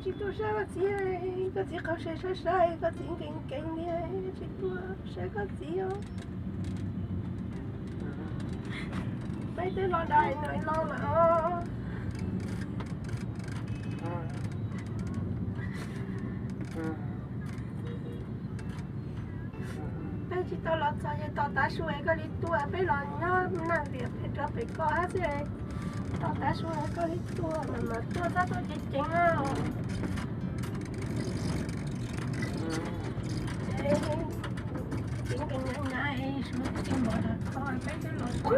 Tsis tuaj saib koj txiv, koj txiv qhov se saib saib, koj txiv nkees nkees li, tsis tuaj saib koj txiv os. Peb twb los dais no los lawm os. Peb tsis tau los txog ces tos tav su es koj li tuaj, peb los nyob naj viam pem rau pem koj hab xwb. Tos tav su es koj li tuaj, mas mas tuaj txhob tuaj ceev ceev os. Ceev ceev nyhav nyhav, suav twb tsis npov rau koj, peb twb los txog.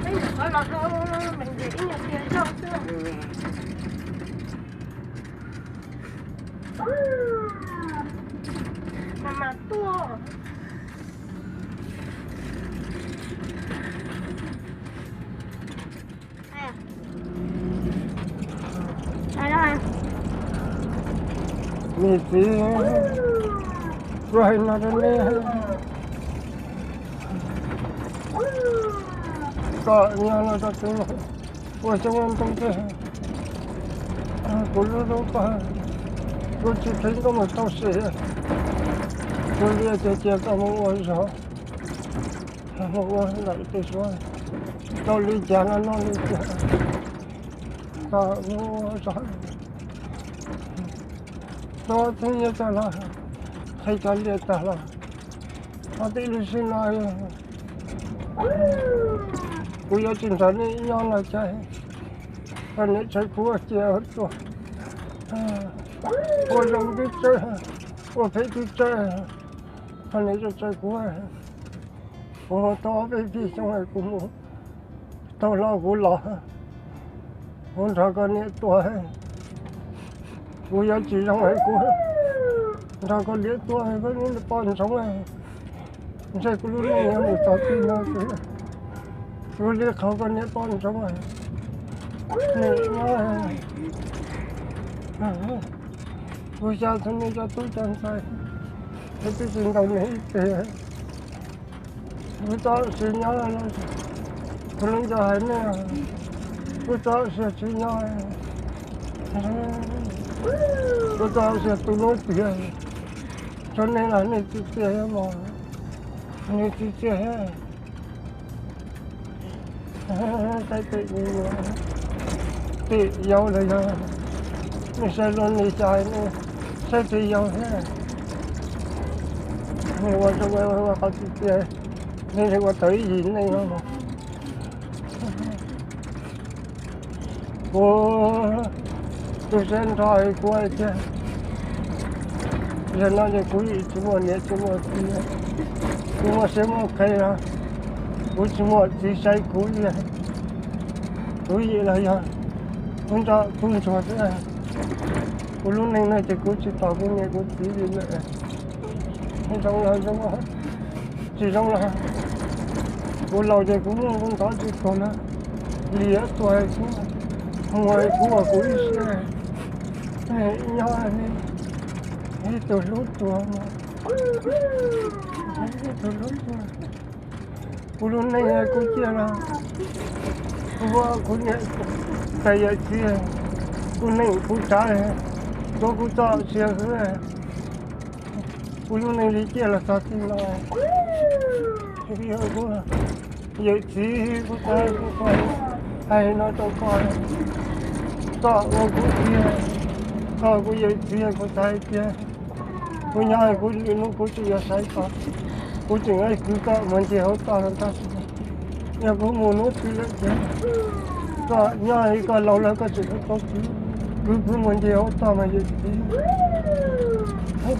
Peb nyuam qhuav los dhau meem ces ib nyuag tiag zaug xwb. Mas mas tuaj. Niam txiv, kuv hais no rau nej, kom nyob no rau kuv ua xyoob ua ntoo tej, kuv lub lub ko, kuv tsis kheev koj mus tau sim, kuv li tias cia koj mus ua zog, mus ua lawm tej suab, tau li cas no noj li cas, kom mus ua zog. Txhob txheeb nyiaj tag los, qhia cov liaj tag los, qhov tib lub sij no kuv yuav tsis nrog nej nyob no cas, koj niam tsev kuv ua cia ua tuag, ua zoo twb tsawg, ua phem twb tsawg, koj niam tsev kuv, kuv mus tau ob peb vij xyoo kuv mus tau los kuv los, kuv nrog koj niam tuag, kuv yuav tsis zoo es kuv nrog koj niam tuag, koj niam poj ntsoov, ntshe kuv lub neej yuav mus txog txij no xwb, kuv li qhov koj niam poj ntsoov, niam nyob, kuv xav txog nej cov tub cov ntxhais, es twb tsis ntaus nej ib teg. Kuv txoj sia nyob, kuv lub nco hais nej, kuv txoj sia tsis nyob, kuv txoj sia tu lub tiag, tso nej los nej txiv txiaj mog, nej txiv txiaj. Saib tej me nyuam, tej yau los yog nej saib luag nej xyov, nej saib tej yau thiab, nej ua rau ua qhov txiv txiaj, nej ua tau ib yim neej no. Kuv tu siab nrho kuv hais tias, yog no ces kuv tsis muaj niam tsis muaj txiv, kuv muaj siab muaj qhe los kuv tsis muaj txiv saib kuv li. Kuv yim los yog kuv nrog tub ntsuag xwb, kuv lub neej no ces kuv tsis tos kuv niam kuv txiv li lawm. Zoo los zoo, tsis zoo los kuv laus ces kuv muaj kuv ntxov tsis tuag na, liam tuag kuv, muag kuv ua kuv ib siab, nyob ib tug hlub tuag, ib tug hlub tuag. Kuv lub neej kuv ciaj los kuv ua kuv niam tais yawm txiv, kuv neej kuv tsav, tuav kuv txoj sia xwb. Kuv lub neej li ciaj los txog txij no, yog kuv yawm txiv kuv txhais kuv hais no rau koj, koj ua kuv txiv, koj kuv yawm txiv, kuv txhais tias kuv nyob kuv lwm hnub kuv tseem yuav saib koj, kuv tseem kwv koj mus ncig hauv toj no tab sis yog kuv mus hnub twg lawm ces koj nyob li koj laus lawm koj tseem tau kwv, kwv kuv mus ncig hauv toj mas yawm txiv,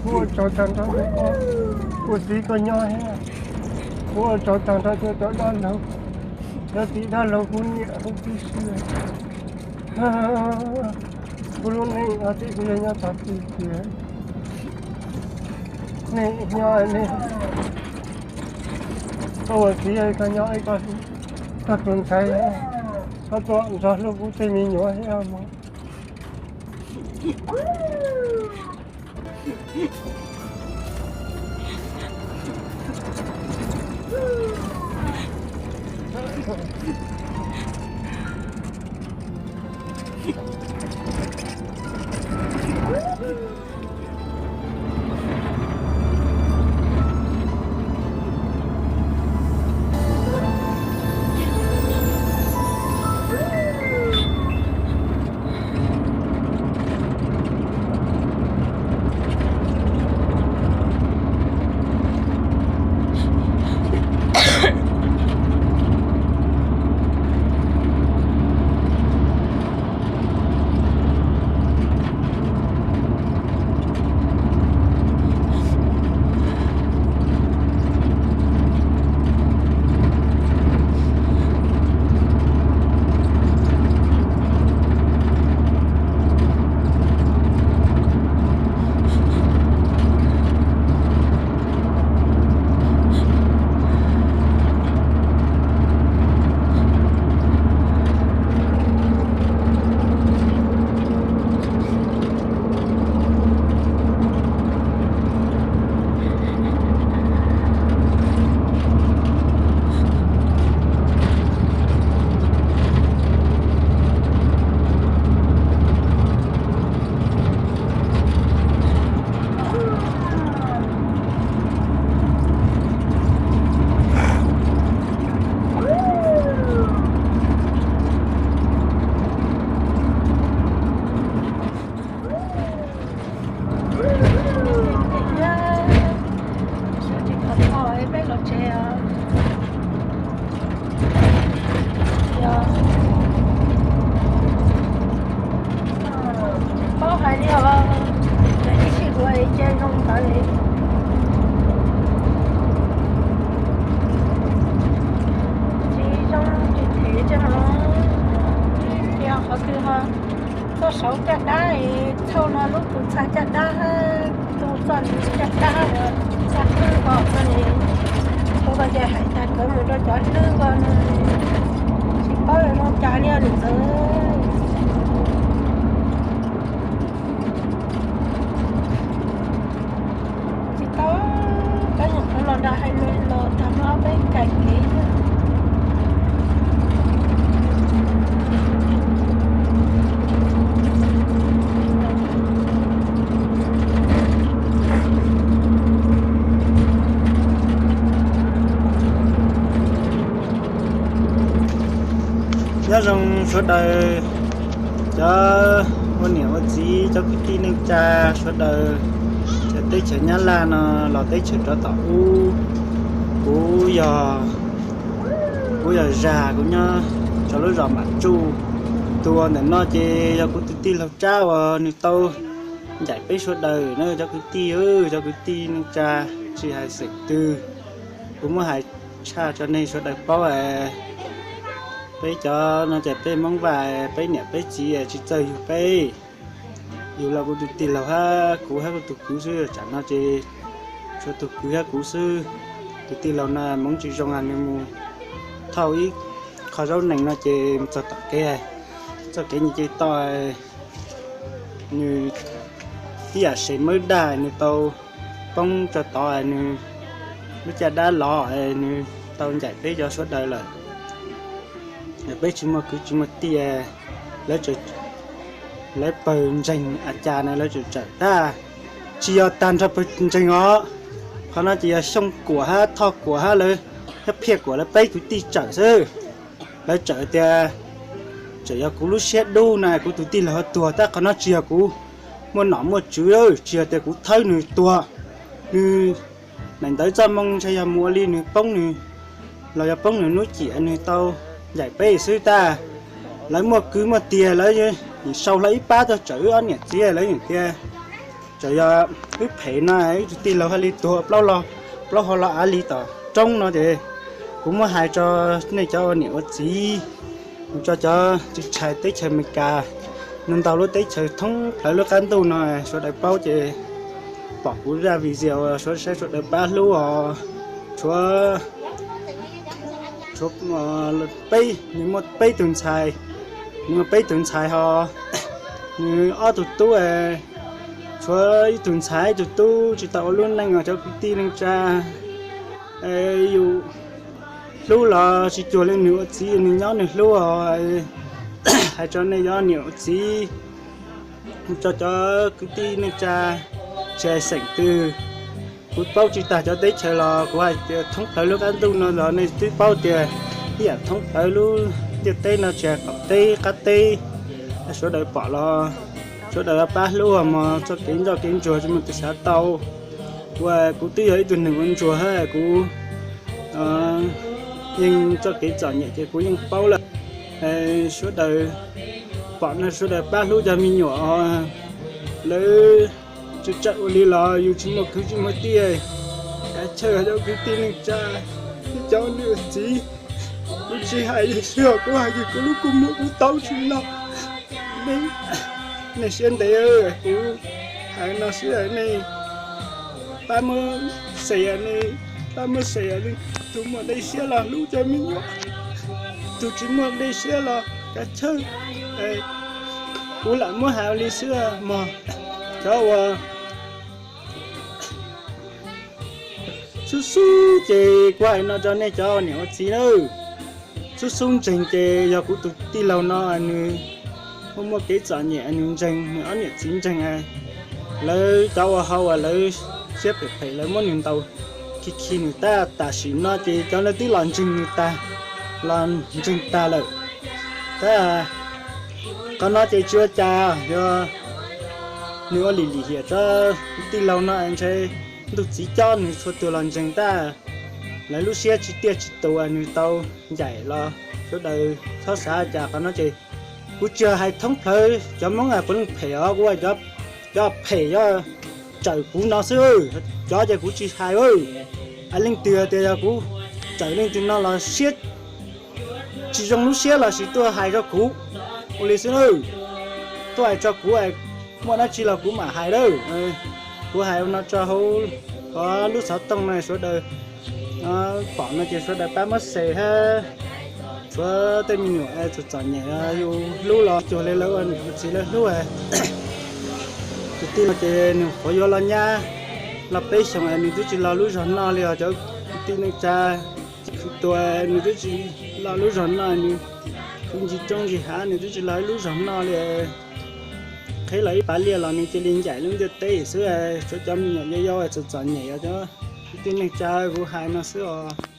kuv ua tsaug tag nrho rau koj, kuv txiv koj nyob thiab, kuv ua tsaug tag nrho rau cov dab laug, cov txiv dab laug kuv niam kuv txiv sib, kuv lub neej tib kuv yuav nyob txog txij tiag. Nej nyob nej, koj ua txiv koj nyob ib koj, koj tus ntxhais, koj tuaj nrog hlub kuv tej me nyuam thiab mog. Tsev os. Yog, tsis paub hais li os, ib sij hu cia zoo ntawd li. Tsis zoo tsis them tseeb no. Yog qhov twg ho txoj saud caj dab, txhauj no lub tus ntxhais caj dab, tus txoj ntxhais caj dab uas txaj hlwb ko txoj ni, tus ko ces hais tas kawg mus rau cov hlwb ko no, tsis paub zoo cas li os niam ntxawm. Tsis tau, peb nyuam qhuav los nram hais lus los tag hmo peb kais kev. Nyob zoo sawv daws, cov ua niam ua txiv, cov kwv tij neej tsa sawv daws, teb chaws Nyab Laj no los teb chaws rov tom ub. Kuv yog, kuv yog Zag, kuv nyob rau lub zos Mam Tsuj. Tus uas ntawm no ces yog kuv tus tij laug Tsab uas nws tau ncaim peb sawv daws na cov kwv tij, cov kwv tij neej tsa, tsis hais xeem twg. Kuv muab hais tshaj rau nej sawv daws paub, peb cov no ces peb Hmoob Vaj, peb niam peb txiv tsis txawj yug peb. Yug los kuv tus tij laug hab kuv hab kuv tus kwv xwb, tsam no ces tshuav tus kwv hab kuv xwb. Tus tij laug no hmoov tsis zoo, nws mus thauj ib qho zaub nees no ces mus txog tom kev, txoj kev nce to, nws ib yam sev mawb daj, nws tau poob tso tod, nws lub caj dab los, nws tau ncaim peb cov sawv daws lawm. Peb tsis muaj kwv tsis muaj tij, lawv pawg ntseeg a cas na lawv tseem tsawm tag. Tsis yog tag nrho pawg ntseeg os, qhov no ces yog Xyooj Kuam hab Thoj Kuam hab lawv, thiab Phiaj Kuam lawv peb kwv tij tsawm xwb. Lawv tsawm tias tseem yog kuv lub siab dub na kuv tus tij laug ho tuag, tab qhov no tsis yog kuv muaj nom muaj tswv, tsis yog tias kuv thawb nws tuag. Nws daim ntawv txoj moo ntshe yog mus ua li nws poob nws, los yog poob nws hnub ciam nws tau ncaim peb xwb tag. Lawv muaj kwv muaj tij, lawv sau hlo ib pab tuaj tsawm wb ob niam txiv, lawv yeej tias tseem yog wb phem no wb tus tij laug haj li tuag plaub lo, plaub hau lo av li tom roob no ces kuv muab hais rau nej cov ua niam ua txiv, mus rau cov tsis tshais teb chaws Amelikas, ntau lub teb chaws thoob plawv lub qab ntuj no sawv daws paub ces pom kuv zaj video sawv, saib sawv daws pab hlub os. Tshuav, tshuav peb, nws muaj peb tug ntxhais, nws muaj peb tug ntxhais ho nws ob tug tub, tshuav ib tug ntxhais ib tug tub tsis tau ua lub neej os cov kwv tij neej tsa. Yus hlub los tsis cuag li nws ua txiv nws nyob nws hlub os. Hais rau nej cov niam ua txiv, rau cov kwv tij neej tsa, tsis hais xeem twg, kuv paub tsis tag cov teb chaws los kuv hais tias thoob plawv lub qab ntuj no los nej twb paub tias ib yam thoob plawv lub ntiaj teb no tsis hais qaum teb qab teb, sawv daws pom los sawv daws pab hlub mog, txoj kev ntsuag kev ntsuag tsis muaj tus xav tau. Kuv, kuv twb yog ib tug neeg ua ntsuag hab kuv yeej txoj kev txom nyem ces kuv yeej paub lawm. Sawv daws pom no sawv daws pab hlub cov me nyuam, lawv tsis txawj ua li los yus tsis muaj kwv tsis muaj tij. Kav chawj cov kwv tij neej tsa, cov niam txiv, kuv tsis hais xwb os, kuv hais kiag kuv lub kua muag kuv taub tsis los. Nej siab ntev, kuv hais no xwb, nej pab muab share, nej pab muab share, tus muaj dej siab los hlub cov me nyuam, tus tsis muaj dej siab los kav chawj. Kuv lam muab hais ua li xwb mog. Cov uas xub xub ces kuv hais no rau nej cov niam ua txiv nawb. Xub xub ntseeg ces yog kuv tus tij laug no nws muaj muaj kev txom nyem, nws ntseeg, nws ob niam txiv ntseeg, lawv cov ua hauj uas lawv siab phem phem lawv muab nws ntaus khi khi nws tab, tam sim no ces cov no twb los ntseeg nws tag, los ntseeg tag lawm. Tab qhov no ces tsis ua cas, yog nws ua lim lim hiam rau tij laug no ntshe ntuj txiv cob nws txhua tus los ntseeg tab. lawv lub siab tsis tiaj tsis tus nws tau ncaim los sawv daws txhob xav cas qhov no ces kuv tsis hais thoob plaws cov Hmoob puav leej phem os, kuv cov phem cov tsawm kuv no xwb, cov ces kuv tsis hais. Leej twg tias yog kuv tsawm leej twg no los siab tsis zoo lub siab los sis tuaj hais rau kuv ua li xwb na. Tuaj hais rau kuv, muaj dab tsi los kuv mam hais lawm. Kuv hais no tso hauv qhov lub xov tooj no sawv daws pom no ces sawv daws pab muab share hab. Tshuav tej me nyuam txom txom nyem yus hlub los cuag li lawv ua niam ua txiv lawv hlub. Tus tij no ces nws qhuav yuav los nyab los peb xyoos nws twb tsis los lub zog noj li os cov kwv tij neej tsa. Khwv tuag nws twb tsis los lub zog noj, nws khwv ntsis roob ntsis hav nws twb tsis los ib lub zog noj li. Qheb los ib pas liaj los nws cia li ncaim lub ntiaj teb xwb. Tshuav cov me nyuam yau yau txom txom nyem os cov kwv tij neej tsa, kuv hais no xwb os.